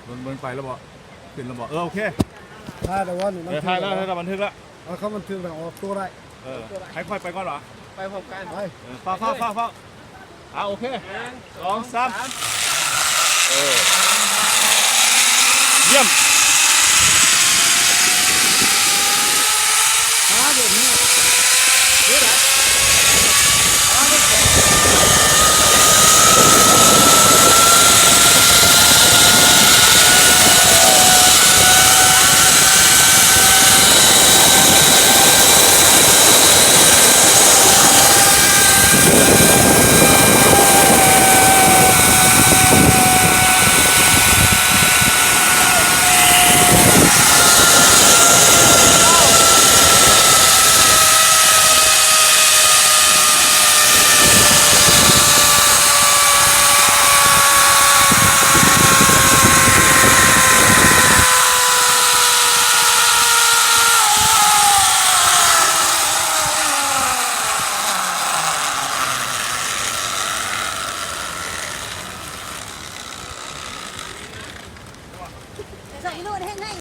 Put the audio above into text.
ມັນ ມັນໄປແລ້ວບໍ່? ຂຶ້ນແລ້ວບໍ່? ເອີ ໂອເຄ ຖ່າຍແລ້ວວະນີ້? ເອີ ມັນຖືກແລ້ວ ຖ່າຍແລ້ວ ມັນຖືກແລ້ວ. ເອົາ ຄັນມັນຖືກແລ້ວອອກຕົວໄດ້. ເອີ ໃຫ້ຂ້ອຍໄປກ່ອນຫວາ? ໄປພ້ອມກັນ. ໄປ ເອີ ຟ້າວໆ ຟ້າວໆ ອ່າ ໂອເຄ ໜຶ່ງ ສອງ ສາມ ເອີ ຢ້ຽມ. ໃສ່ໂລດ ເຮັດໃຫ້